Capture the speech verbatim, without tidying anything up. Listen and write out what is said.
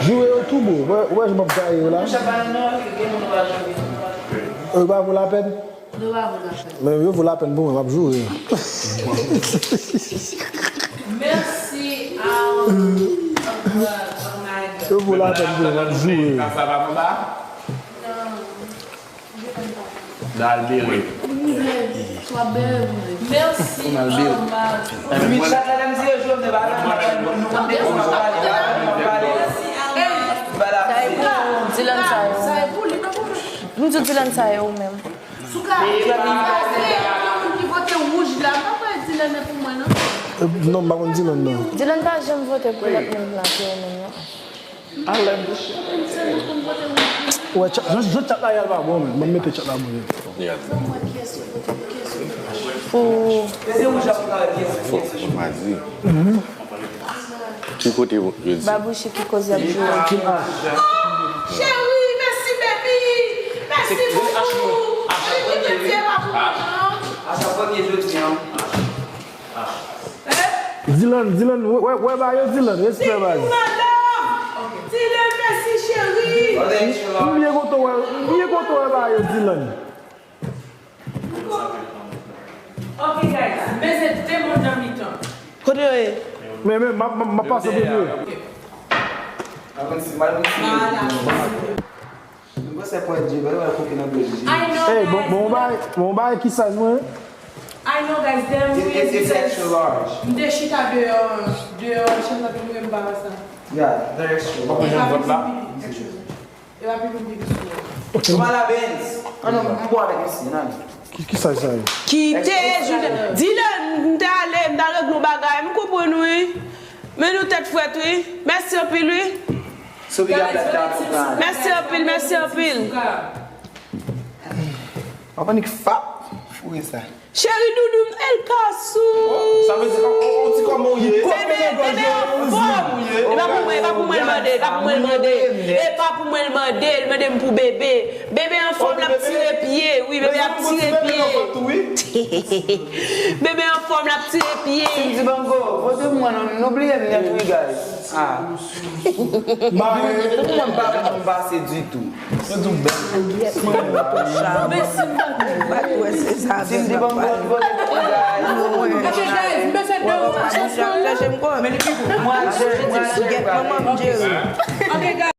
Joure yo tou bon. Ou wè, ou wè jan m ap gaye yo la? Monchè, pa nan non, gen moun ou pa joure. Yo pa vo lapèn? Nou pa vo lapèn. Men yo vo lapèn pou mwen, m ap joure. Merci, um, oh God, oh my God. Yo vo lapèn pou mwen, m ap joure. Sa va anba? Non. Dal bere. Mèsi, Omar. Wi, chak lè m di yo jodi, nou pa nou pa nou pa pale, nou pa nou pa pale. Dylan sa yo. M di Dylan sa yo menm. Non, m pa konn Dylan non. Dylan pa janm vote pou lòt moun la ke yo menm non. Alè bouch. Wè, chat, jan, jan chat la ye a pa bon, men. Ban m mete chat la bon. Pou. Fòk, fòk m a di. Ki kote yo di? Babouchi ki koz y ap jwe. Cheri, mèsi, baby. Mèsi, boubou. Baby, ki mèsi, e pa pou mwen, non. Dylan, Dylan, wè, wè, wè ba yo Dylan, respè baz. Dylan, mèsi cheri. M byen kontan wè, m byen kontan wè ba yo Dylan. Ok guys, men se de moun nan mitan. Kote yo ye? Men, men, m ap, m ap, m ap pase kote yo ye. Avanse, m al avanse. Mwen se pwè Dye, ba yo al koke nan bèl Dye. Ey, bon, bon, bay, bon, bay, ki size mwen? I know, guys, damn. It, it, it's extra large. M te chita deyò, deyò, chanm nan te louvri, m pa wè sa. Yeah, they're extra large. Ou pa konn jan vòt la? Extra. E pa pipi m pipi sou ou. Kòman la, Benz? An non, m bò avèk misye, nan. Ki, ki size sa ye? Kite Dylan, m t ale, m t al regle yon bagay, m konprann wi. Men nou tèt frèt wi. Mèsi anpil wi. Sobi ap dat dat. Mèsi anpil, mèsi anpil. Papa Nick fap. Foure sa. Cheri doudou m, El Kasou. Sa vle di, on, on ti kòman ou ye? Bebe, bebe anfòm. E pa pou mwen, e pa pou mwen l mande, e pa pou mwen l mande. E pa pou mwen l mande, l mande m pou bebe. Bebe anfòm, l ap tire pye. Wi, bebe ap tire pye. Bebe anfòm, l ap tire pye. Cindy Bango, vote pou mwen non, nou bliye m nèt wi guys. Ah. Mwen pa konn pase ditou. Mwen di w bèl. Mèsi. Cindy Bango, vote pou mwen guys. Ok guys, m bezwen de ou. Mwen jere, mwen jere. Ok guys.